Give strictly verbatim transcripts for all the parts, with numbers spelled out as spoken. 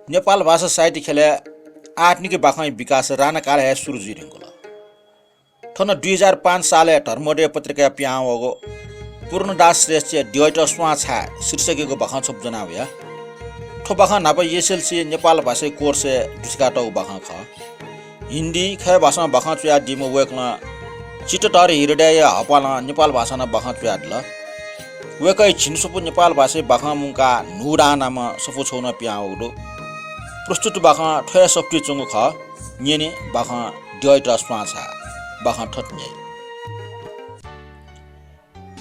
नेपाल भाषा साहित्य ख्यलय् आधुनिक बाखंया विकास राणाकालय् हे सुरु जुइ धुंकल। थन दुई हजार पाँच सालय् धर्मोदय पत्रिकाय् पिहां वःगु पूर्णदास श्रेष्ठया द्यःयात स्वां छाय् शीर्षकयागु बाखं छपु ज्वना वया। थ्व बाखं न्हापा एसएलसी नेपाल भाषाया कोर्सय् दुसिकातःगु बाखं खः। हिन्दी, खय् भाषां बाखं च्वयादीम्ह वय्कलं चित्तधर हृदयया हःपालं नेपाल भाषां नं बाखं च्वयादिल। वय्कःया झिंस्वपु नेपाल भाषाया बाखं मुंकाः न्हूदां नामं सफू छगू नं पिहां वःगु दु। प्रस्तुत बाखं थ्व हे सफुतिइ च्वंगु खः। न्यने बाखं द्यःयात स्वां छाय्। बाखं थथे न्ह्याइ।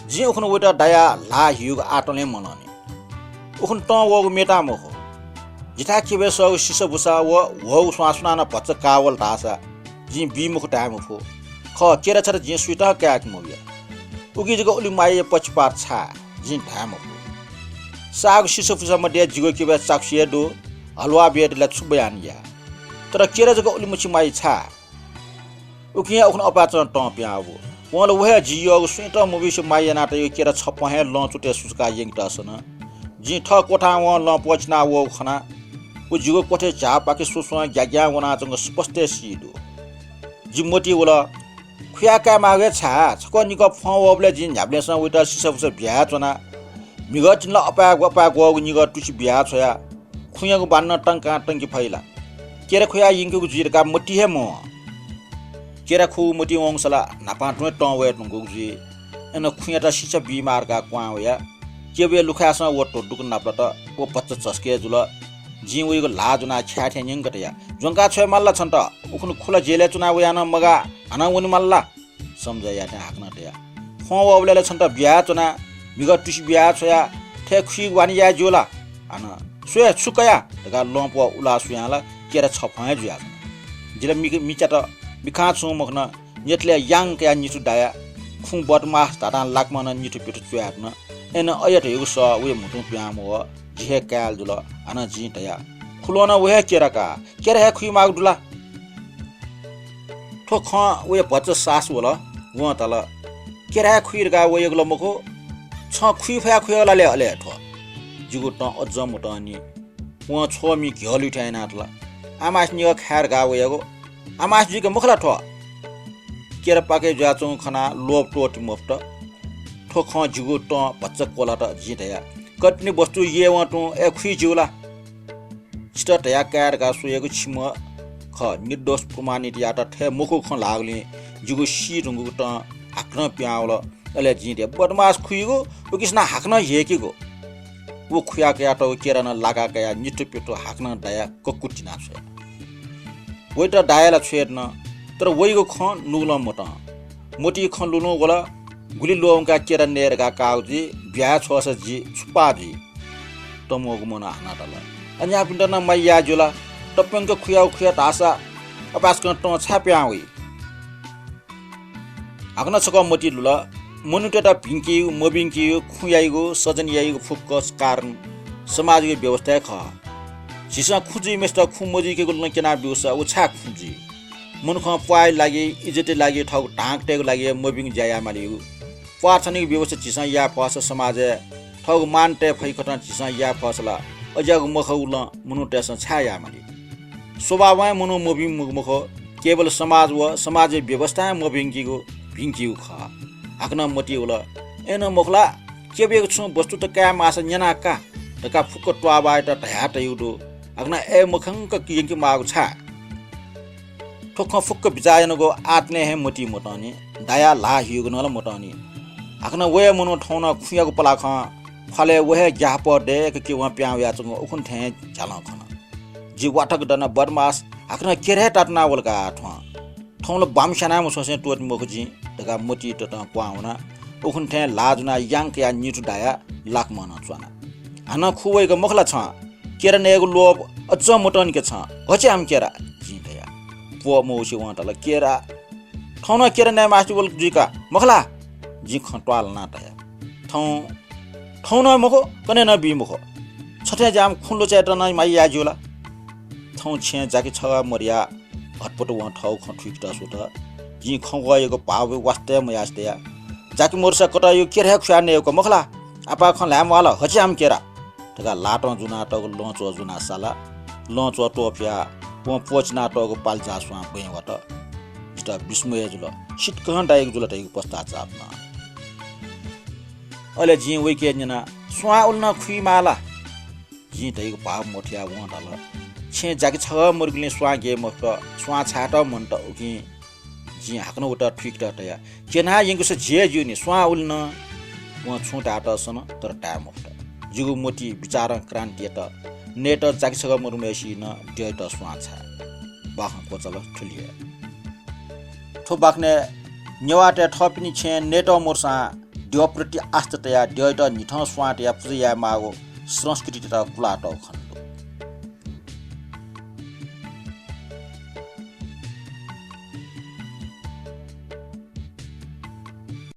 जिं उखुन्हु वयात दायाः ल्हाः ह्यूगु आतलं मनंनि। उखुन्हु तं वःगु मेतां मखु। जिथाय् क्यबय् सःगु सिसाबुसा व ह्वःगु स्वां सुनानं भचा काः वल धाःसा जिं बी मखु धाये मफु। खः, केरा छता जिं सुयातं काय्के मवया। उकी जक उलि मायाया पक्षपात छाय् जिं धाये मफु। साःगु सिसाबुसा मध्ये जिगु क्यबय् चाकुसी हे दु, हलुवा बियादिल ला छु बयान या। तर केरा जक उलिमछि माया छाय्? उकिं हे उखुन्हु अपाय्चं तं पिहां वःगु। वं ला व हे जि यःगु सुयातं मब्यूसे माया यानातःगु केरा छप्पँ हे लँ च्वतय् सुचुकाः यंकेत सन। जिं थः क्वथां वं लँ प्वःछिना वःगु खनाः व जिगु क्वथय् झ्याःपाखे स्वस्वं ग्याग्यां वनाच्वंगु स्पष्ट हे सी दु। जि मतिइ वल, खुया काये माःगु हे छाय्? छकः निकः फ्वं वःबलय् जिं न्ह्याबलेंसं वयात सिसाबुसा बियाच्वना। म्हिगः तिनि ला अपाय् ग्व-, अपाय् ग्वःगु निगः तुछि बियाछ्वया। खुँयागु बान्हनं तंकां तंके फइ ला? केरा खुयाः यंकेगु जुइ धकाः मतिइ हे मवं। केरा खुगु मतिइ वंसा ला न्हापां तुं हे तं वये धुंकूगु जुइ। अय्नं खुँयात सिसा बीमाः धकाः क्वहां वया। क्यबया लुखाय्सं व ध्वदुक नापलात। व भचा चस्कय् जुल। जिं वयागु ल्हाः ज्वनाः ख्याः थें न्यंक तया, ज्वंका छ्वये माल ला छन्त? उखुन्हु खु ला जेलय् च्वना वयाः नं मगाः, हानं वने माल ला? सम्झः याये थें हाकनं तया, फ्वं वःबलय् ला छन्त बियाच्वना, म्हिगः तुछि बियाछ्वया, थथे खुइगु वानि याये ज्यू ला? हानं स्वये, छु कया? धकाः लँप्वः उलाः स्वयां ला केरा छप्पँ हे जुयाच्वन। जि ला मि-, मिचात मिखां छुं मखुन, न्यथलय् यां कयाः निथु दाया। खुँ बदमास धातां लाकम्हं नं निथु प्यथु च्वयाच्वन। अय्नं अय् धयागु सः वया म्हुतुं पिहां मवः। जि हे काय् जुल। हानं जिं धया, खुलं नं व हे केरा का, केरा हे खुइमाःगु दु ला? थ्व खँ वया भचा सास वल। वं धाल, केरा हे खुइ धकाः वयागु ला मखु, छं खुइ फयाः खुयाः ला ले अले थ्व। जिगु तं अज्जं मतंनि। वं छ्वःमि घ्यःलुइ थें यानाः धाल, आमास निगः खाये धकाः वयागु, आमास जुइक मखु ला थ्व? केरा पाकय् जुयाच्वंगु खनाः लोभ त्वःति मफुत। थ्व खँ जिगु तं भचा क्वलात। जिं धया, कतिनि वस्तु यय्वं तुं अय् खुइ ज्यू ला? छितः धया काये धकाः स्वयागु छिम्ह खः, निर्दोष प्रमाणित यायेत थथे मखु खँ ल्हाःगुलिं जिगु सी धुंकूगु तं हाकनं पिहां वल। अले जिं धया, बदमास खुइगु, उकिसनं हाकनं ह्यय्केगु। व खुया कयातःगु केरा नं लाका कयाः निथु प्यथु हाकनं दाया ककुतिना छ्वया। वयात दाया ला छ्वये धुन, तर वयागु खँ नुगलं मतं। मतिइ खँ लुलुं वल, गुलि ल्वःमंकाः केरा नये धकाः काःगु जुइ, बियाछ्वःसा जि छु पाः जुइ? तंम्वःगु मनं हानं धाल, अज्याःपिन्त नं माया याये ज्यू ला? तप्यंक खुयागु खुया धाःसा अपाय्सकं तं छाय् पिहां वइ? हाकनं छकः मतिइ लुल, मनूतय्त भिंकेगु, मभिंकेगु, खुँ याइगु, सजन याइगु फुक्क कारण समाजयागु व्यवस्था हे खः। झीसं खुँ जुइम्हय्सित खुँ मजुइकेगु लँ क्यना ब्यूसा व छाय् खुँ जुइ? मनुखं प्वाःया लागि, इज्जतया लागि, थःगु धां कतयेगु लागि हे मभिंगु ज्या याये मालीगु। प्वाः छनेगु व्यवस्था झीसं याये फःसा समाजय् थःगु मान तये फइकथं झीसं याये फःसा ला अज्याःगु मखःगु लँ मनूतय्सं छाय् याये माली? स्वभावं हे मनू मभिंम्ह मखु, केवल समाज व समाजया व्यवस्थां हे मभिंकीगु, भिंकीगु खः। हाकनं मतिइ वल, अय्नं मखु ला, क्यबयागु छुं वस्तुत काये माःसा न्यना का धकाः फुक्क त्वाःबाःयात धयातयागु दु। हाकनं अय् मखंक यंके माःगु छाय्? थ्व खँ फुक्क बिचाः यानागु आतले हे मतिइ मतंनि, दायाः ल्हाः ह्यूगु नं ला मतंनि। हाकनं व हे मनू थौं नं खुँयागु पलाखं ख्वालय् व हे ग्याःपः दय्क क्यबं पिहां वयाच्वंगु उखुन्हु थें हे झ्यालं खन। जि वाथक दना, बदमास, हाकनं केरा हे तातुना वल का थ्वं। थौं ला बाम स्यानाः मछ्वसें त्वःते मखु जिं धकाः मतिइ ततं क्वहां वना। उखुन्हु थें ल्हाः ज्वनाः यां कयाः निथु दायाः लाकम्हं नं च्वना। हानं खु वइक मखु ला छं? केरा नयेगु लोभ अज्जं मतंनि का छं। हचे आम केरा, जिं धया। प्वः मवसे वं धाल, केरा? थौं नं केरा नये मास्ति वल जुइ का, मखु ला? जिं खँ त्वाःलानाः धया। थौं, थौं नं मखु, कन्हय् नं बी मखु। छथें ज्याःम्ह खुँ ल्वचायेत नं माया याये ज्यू ला? थौं छेँय् जाकि छगः मदयाः हतपत वं थःगु खँ थुइकेत स्वत। जिं खँग्वःयागु भाव वास्ता हे मयासे धया, जाकि मदुसा कतःयागु केरा हे खुयाः नयेगु का मखु ला? आपाः खँ ल्हाये म्वाल, हचे आम केरा धकाः ल्हातं ज्वनातःगु लँच्वः ज्वनाः साला। लँच्वः त्वपुयाः वं प्वःचिनातःगु पालिजा स्वां बँय् वत। जितः बिस्मय जुल, सितकं दाइगु जुल धइगु पश्चाताप नं। अले जिं वइके न्यना, स्वां उलि नं खुइमाः ला? जिं धइगु भाव मथुयाः वं धाल, छेँय् जाकि छगः मरुगुलिं स्वां ग्यये मफुत, स्वां छायेत मन्त, उकिं जिं हाकनं उतः थुइकेत तया, क्यना यंकुसा झी हे ज्यू नि, स्वां उलि नं। वं छुं धायेत सन, तर धाये मफुत। जिगु मतिइ विचारं क्रान्ति यात। नयेत जाकि छगः मरुम्हय्‌सिनं द्यःयात स्वां छाये। बाखं क्वचाल थुलि हे। थ्व बाखनय् नेवाःतय् थःपिनि छेँय् नयेत मरुसां द्यःप्रति आस्था तयाः द्यःयात न्हिथं स्वां तयाः पुजा यायेमाःगु संस्कृतियात कुलातःगु खन।